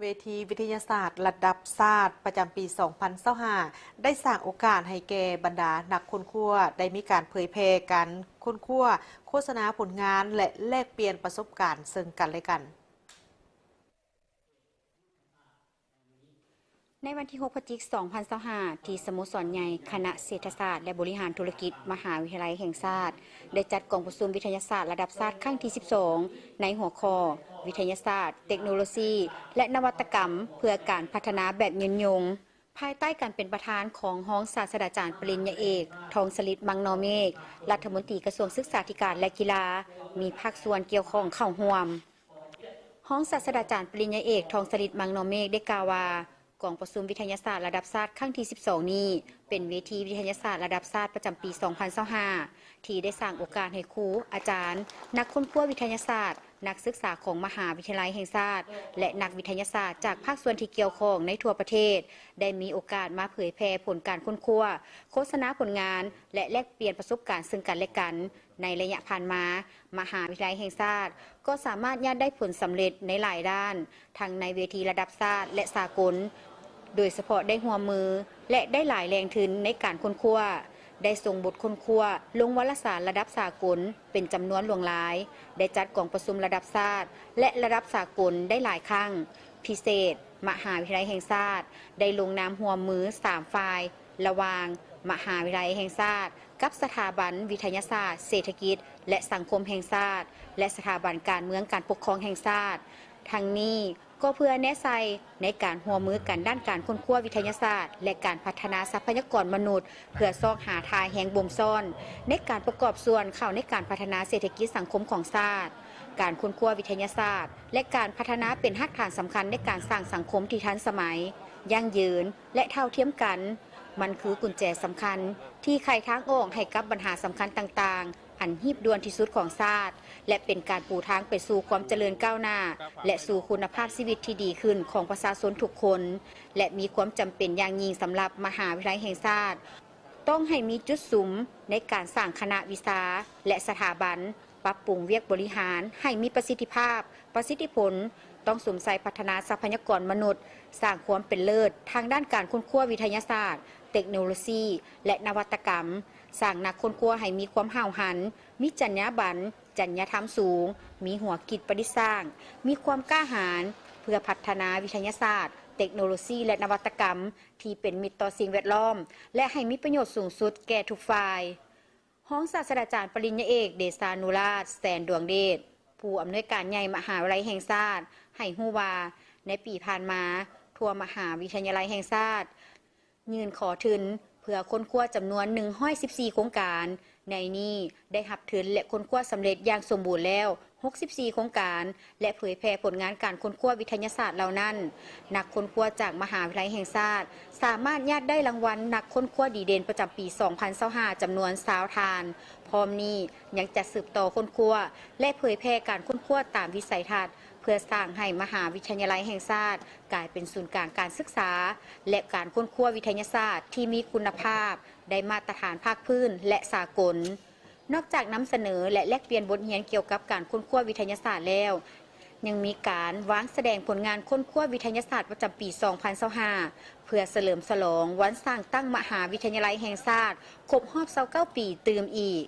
ເວທີວິທະຍາສາດລະດັບຊາດປະຈຳປີສອງພັນຊາວຫ້າ ໄດ້ສ້າງໂອກາດໃຫ້ແກ່ບັນດານັກຄົ້ນຄວ້າ ໄດ້ມີການເຜີຍແຜ່ການຄົ້ນຄວ້າ, ໂຄສະນາຜົນງານ ແລະ ແລກປ່ຽນປະສົບການເຊິ່ງກັນແລະກັນ. ໃນວັນທີຫົກ ພະຈິກ ສອງພັນຊາວຫ້າ ທີ່ສະໂມສອນໃຫຍ່ຄະນະເສດຖະສາດ ແລະ ບໍລິຫານທຸລະກິດ ມະຫາວິທະຍາໄລແຫ່ງຊາດ ໄດ້ຈັດກອງປະຊຸມວິທະຍາສາດລະດັບຊາດຄັ້ງທີສິບສອງ ໃນຫົວຂໍ້ ວິທະຍາສາດ, ເຕັກໂນໂລຊີ ແລະ ນະວັດຕະກຳ ເພື່ອການພັດທະນາແບບຍືນຍົງ. ພາຍໃຕ້ການເປັນປະທານຂອງຮອງສາດສະດາຈານປະລິນຍາເອກ ທອງສະລິດ ມັງນໍເມກ ລັດຖະມົນຕີກະຊວງສຶກສາທິການ ແລະ ກິລາ, ມີພາກສ່ວນກ່ຽວຂ້ອງເຂົ້າຮ່ວມ. ຮອງສາດສະດາຈານປະລິນຍາເອກ ທອງສະລິດ ມັງນໍເມກ ໄດ້ກ່າວວ່າ ກອງປະຊຸມວິທະຍາສາດລະດັບຊາດຄັ້ງທີສິບສອງນີ້ ເປັນເວທີວິທະຍາສາດລະດັບຊາດປະຈຳປີສອງພັນຊາວຫ້າ ທີ່ໄດ້ສ້າງໂອກາດໃຫ້ຄູ, ອາຈານ, ນັກຄົ້ນຄວ້າວິທະຍາສາດ, ນັກສຶກສາຂອງມະຫາວິທະຍາໄລແຫ່ງຊາດ ແລະ ນັກວິທະຍາສາດຈາກພາກສ່ວນທີ່ກ່ຽວຂ້ອງໃນທົ່ວປະເທດ ໄດ້ມີໂອກາດມາເຜີຍແຜ່ຜົນການຄົ້ນຄວ້າ, ໂຄສະນາຜົນງານ ແລະ ແລກປ່ຽນປະສົບການເຊິ່ງກັນແລະກັນ. ໃນໄລຍະຜ່ານມາ, ມະຫາວິທະຍາໄລແຫ່ງຊາດກໍສາມາດຍາດໄດ້ຜົນສຳເລັດໃນຫຼາຍດ້ານ, ທັງໃນເວທີລະດັບຊາດ ແລະ ສາກົນ, ໂດຍສະເພາະໄດ້ຮ່ວມມື ແລະ ໄດ້ຫຼາຍແຫຼ່ງທຶນໃນການຄົ້ນຄວ້າ, ໄດ້ສົ່ງບົດຄົ້ນຄວ້າລົງວາລະສານລະດັບສາກົນເປັນຈຳນວນຫຼວງຫຼາຍ, ໄດ້ຈັດກອງປະຊຸມລະດັບຊາດ ແລະ ລະດັບສາກົນໄດ້ຫຼາຍຄັ້ງ, ພິເສດ, ມະຫາວິທະຍາໄລແຫ່ງຊາດ ໄດ້ລົງນາມຮ່ວມມືສາມຝ່າຍ ລະຫວ່າງມະຫາວິທະຍາໄລແຫ່ງຊາດ ກັບສະຖາບັນວິທະຍາສາດ, ເສດຖະກິດ ແລະ ສັງຄົມແຫ່ງຊາດ ແລະ ສະຖາບັນການເມືອງການປົກຄອງແຫ່ງຊາດ. ທັງນີ້ກໍເພື່ອແນໃສ່ໃນການຮ່ວມມືກັນດ້ານການຄົ້ນຄວ້າວິທະຍາສາດ ແລະ ການພັດທະນາຊັບພະຍາກອນມະນຸດ ເພື່ອຊອກຫາທ່າແຮງບົ່ມຊ້ອນໃນການປະກອບສ່ວນເຂົ້າໃນການພັດທະນາເສດຖະກິດສັງຄົມຂອງຊາດ. ການຄົ້ນຄວ້າວິທະຍາສາດ ແລະ ການພັດທະນາເປັນຮາກຖານສຳຄັນໃນການສ້າງສັງຄົມທີ່ທັນສະໄໝ, ຢັ້ງຢືນ ແລະ ເທົ່າທຽມກັນ. ມັນຄືກຸນແຈສຳຄັນທີ່ໄຂທາງອອກໃຫ້ກັບບັນຫາສຳຄັນຕ່າງໆ ອັນຮີບດ່ວນທີ່ສຸດຂອງຊາດ ແລະ ເປັນການປູທາງໄປສູ່ຄວາມຈະເລີນກ້າວໜ້າ ແລະ ສູ່ຄຸນນະພາບຊີວິດທີ່ດີຂຶ້ນຂອງປະຊາຊົນທຸກຄົນ ແລະ ມີຄວາມຈຳເປັນຢ່າງຍິ່ງສຳລັບມະຫາວິທະຍາໄລແຫ່ງຊາດ ຕ້ອງໃຫ້ມີຈຸດສຸມໃນການສ້າງຄະນະວິຊາ ແລະ ສະຖາບັນ, ປັບປຸງວຽກບໍລິຫານໃຫ້ມີປະສິດທິພາບ, ປະສິດທິຜົນ, ຕ້ອງສຸມໃສ່ພັດທະນາຊັບພະຍາກອນມະນຸດ, ສ້າງຄວາມເປັນເລີດທາງດ້ານການຄົ້ນຄວ້າວິທະຍາສາດ, ເຕັກໂນໂລຊີ ແລະ ນະວັດຕະກຳ, ສ້າງນັກຄົ້ນຄວ້າໃຫ້ມີຄວາມຫ້າວຫັນ, ມີຈັນຍາບັນ, ຈັນຍາທຳສູງ, ມີຫົວຄິດປະດິດສ້າງ, ມີຄວາມກ້າຫານ ເພື່ອພັດທະນາວິທະຍາສາດ, ເຕັກໂນໂລຊີ ແລະ ນະວັດຕະກຳ ທີ່ເປັນມິດຕໍ່ສິ່ງແວດລ້ອມ ແລະ ໃຫ້ມີປະໂຫຍດສູງສຸດແກ່ທຸກຝ່າຍ. ຮອງສາດສະດາຈານປະລິນຍາເອກ ເດຊານຸລາດ ແສນດວງເດດ ຜູ້ອຳນວຍການໃຫຍ່ມະຫາວິທະຍາໄລແຫ່ງຊາດ ໃຫ້ຮູ້ວ່າ ໃນປີຜ່ານມາ, ທົ່ວມະຫາວິທະຍາໄລແຫ່ງຊາດ ຍື່ນຂໍທຶນເພື່ອຄົ້ນຄວ້າຈຳນວນໜຶ່ງຮ້ອຍສິບສີ່ໂຄງການ, ໃນນີ້ໄດ້ຮັບທຶນ ແລະ ຄົ້ນຄວ້າສຳເລັດຢ່າງສົມບູນແລ້ວຫົກສິບສີ່ໂຄງການ ແລະ ເຜີຍແຜ່ຜົນງານການຄົ້ນຄວ້າວິທະຍາສາດເຫຼົ່ານັ້ນ. ນັກຄົ້ນຄວ້າຈາກມະຫາວິທະຍາໄລແຫ່ງຊາດ ສາມາດຍາດໄດ້ລາງວັນນັກຄົ້ນຄວ້າດີເດັ່ນປະຈຳປີສອງພັນຊາວຫ້າ ຈຳນວນຊາວທ່ານ. ພ້ອມນີ້ຍັງຈະສືບຕໍ່ຄົ້ນຄວ້າ ແລະ ເຜີຍແຜ່ການຄົ້ນຄວ້າຕາມວິໄສທັດ ເພື່ອສ້າງໃຫ້ມະຫາວິທະຍາໄລແຫ່ງຊາດ ກາຍເປັນສູນກາງການສຶກສາ ແລະ ການຄົ້ນຄວ້າວິທະຍາສາດທີ່ມີຄຸນນະພາບ, ໄດ້ມາດຕະຖານພາກພື້ນ ແລະ ສາກົນ. ນອກຈາກນຳສະເໜີ ແລະ ແລກປ່ຽນບົດຮຽນກ່ຽວກັບການຄົ້ນຄວ້າວິທະຍາສາດແລ້ວ, ຍັງມີການວາງສະແດງຜົນງານຄົ້ນຄວ້າວິທະຍາສາດປະຈຳປີສອງພັນຊາວຫ້າ ເພື່ອສະເຫຼີມສະຫຼອງວັນສ້າງຕັ້ງມະຫາວິທະຍາໄລແຫ່ງຊາດຄົບຮອບຊາວເກົ້າປີຕື່ມອີກ.